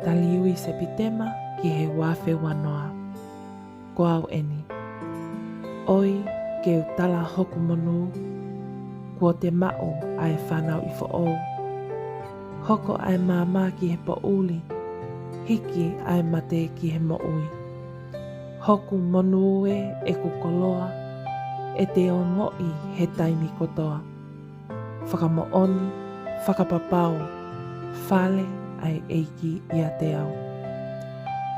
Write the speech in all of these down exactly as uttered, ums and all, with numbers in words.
Taliui Sepitema ki he uaafe uanoa. Ko au eni. ʻOi, ke u tala hoku monū, kuo te maʻu ʻa e fānau ʻi foʻou. Hoko ʻa e maama ki he poʻuli, hiki ʻa e mate ki he moʻui. Hoku monū ē, ʻeku koloa, ʻe te ongoʻi he taimi kotoa. Fakamoʻoni, fakapapau, fale ʻa e ʻEiki ʻiate au.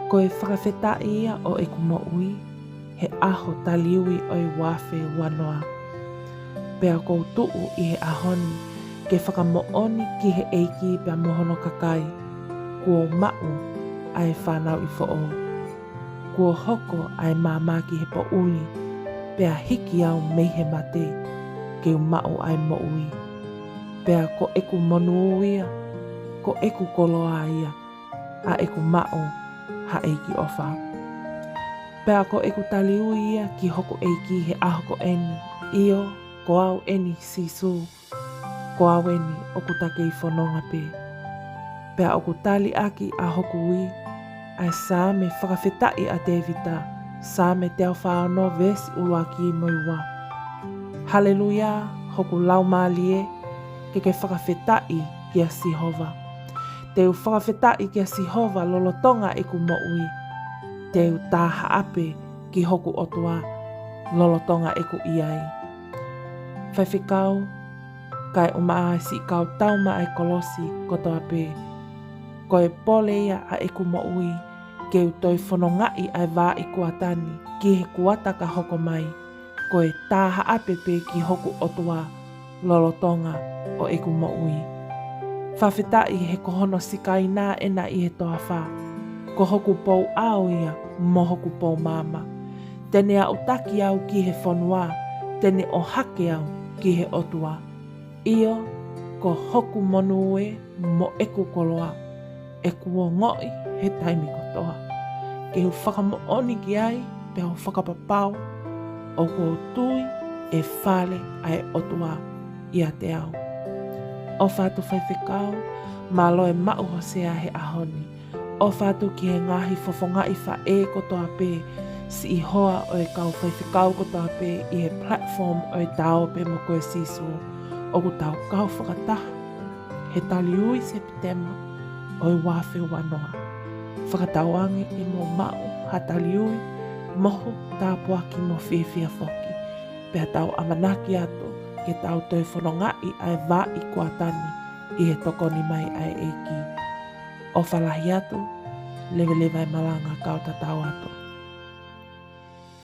Ko e fakafetaʻi ia ʻo ʻeku moʻui, he ʻaho taliui ʻo e uaafe uanoa. Pea ʻoku ou tuʻu ʻi he ʻaho ni, ke fakamoʻoni ki he ʻEiki pea mo hono kakai, kuo u maʻu ʻa e fānau ʻi foʻou. Kuo hoko ʻa e maama ki he poʻuli, pea hiki au mei he mate, ke u maʻu ʻa e moʻui. Pea ko ʻeku monū ia, ko ʻeku koloa ia, ʻa ʻeku maʻu ha ʻEiki ʻofa. Pea ko ʻeku taliui ia ki hoku ʻEiki he ʻaho ko eni, ʻio, ko au eni Sīsū, ko au eni ʻoku ta kei fononga pē. Pea ʻoku tali ʻaki ʻa hoku ui, ʻa e Saame fakafetaʻi ʻa Tēvita, Saame teau fā ono veesi ʻuluaki mo e ua. Haleluia, hoku laumālie, ke ke fakafetaʻi kia Sihova. Te u fakafetaʻi kia Sihova lolotonga ʻeku moʻui. Te u tā haʻape ki hoku ʻOtua lolotonga ʻeku ʻi ai. Faifekau, kae ʻumaʻā siʻi kau tau maʻa e kolosi kotoa pē. Ko e pole ia ʻa ʻeku moʻui, ke u toe fonongaʻi ʻa e vāʻi kuata ni ki he kuata ka hoko mai. Ko e tā haʻape pē ki hoku ʻOtua lolotonga ʻo ʻeku moʻui. Fakafetaʻi he ko hono sikaina ena ʻi he toafa. Ko hoku pou ʻao ia mo hoku pou maama. Te ne aʻutaki au ki he fonua, te ne ʻohake au ki he ʻOtua. ʻIo, ko hoku monū ē mo ʻeku koloa, ʻeku ongoʻi he taimi kotoa. Ke u fakamoʻoni ki ai, pea u fakapapau, ʻoku ou tui ʻe fale ʻa e ʻOtua ʻiate au. ʻOfa atu faifekau, mālō e maʻu ho sea he ʻaho ni. ʻOfa atu ki he ngaahi fofongaʻi faʻē kotoa pē, siʻi hoa ʻo e kau faifekau kotoa pē ʻi he platform ʻo e Ta ō pē mo koe Sīsū. ʻOku tau kau fakataha he taliui Sepitema ʻo e uaafe uanoa. Fakatauange ke mou maʻu ha taliui, mohu, tāpuaki mo fiefia foki. Pea tau ʻamanaki atu ke tau toe fonongaʻi ʻa e vāʻi kuata ni ʻi he tokoni mai ʻa e ʻEiki. ʻOfa lahi atu, leveleva e malanga kau tatau atu.